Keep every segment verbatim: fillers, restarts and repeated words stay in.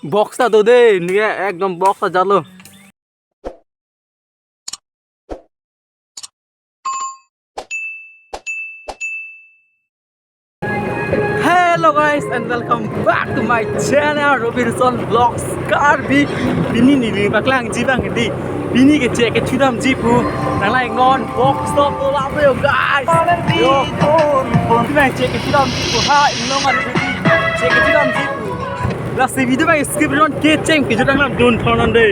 Box ta do de, nike ekdom box ta jalo. Hello guys and welcome back to my channel Robinson Vlogs Karbi. Pini neli paklangji abang di, pini ke chek kechedamji pu. Nang langnon, box stop to lapu yo guys. Yo. Pini chek kechedamji pu, ha, inglong ari pini chek kechedamji pu. Lasi video abang skip non, kecheng kejut abang langdun thornon de.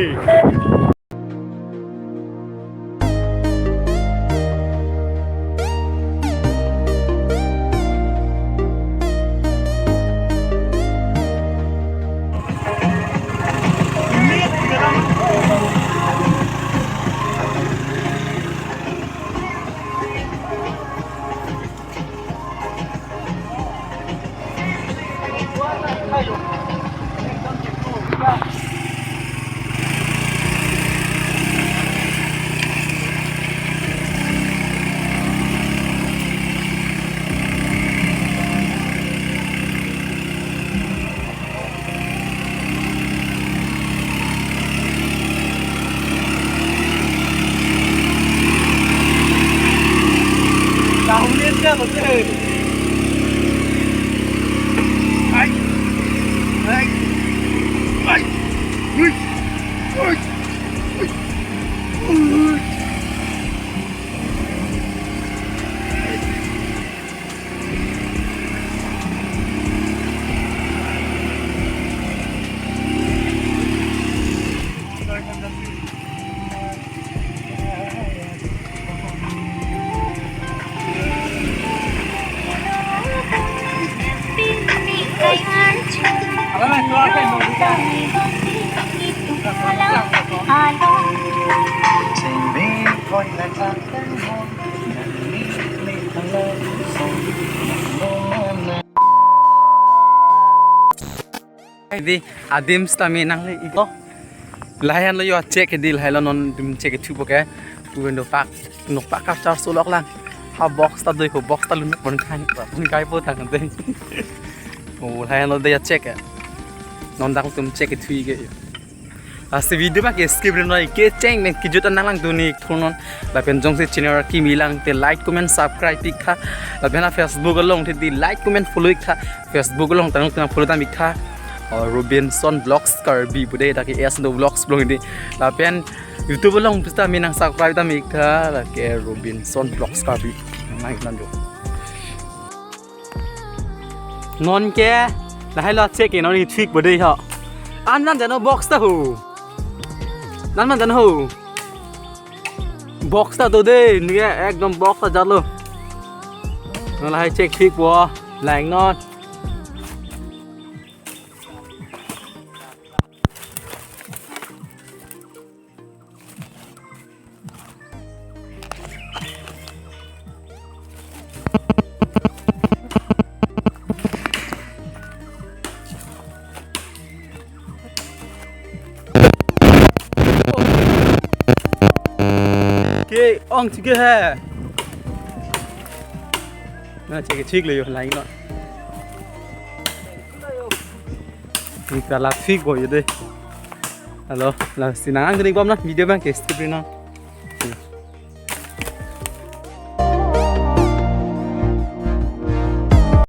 Di adim sitame nangle-iklo. Lahai anlo yo chek di, lahai lo non adim chek thupo ke. Pu nokpak, nokpak kachar solok lang. Ha box ta do ko, box ta lunpon khan pa pon kai po tang de. O lahai anlo de ya chek. Non dang atum chek thui ke. Lasi video abang ke skip ri noi, kecheng pen kejut an nang langdun ik thornon. Lapen jongsi channel kimi lang te like, comment, subscribe ik tha. Lapen ha Facebook along te di like, comment, follow ik tha. Facebook along ta nangtum follow dam ik tha. Oh, Robinson Vlogs Karbi pu de, ta ke S no Vlogs along di. Lapen YouTube along sitame nang subscribe dam ik tha, lake Robinson Vlogs Karbi. Nang nang do. Non ke lahai lo chek ke non ithik bo de ho. An nan jano box ta ho. Nan man jano ho. Box ta do de, nike ekdom box ta jalo. Non lahai chek thik bo, langnon. Ke ong thik ke hai. Na chek thik le yo langnon. Ni kala thik bo yo de. Hello, lasi nang ang ding bom na video abang ke skip ri non.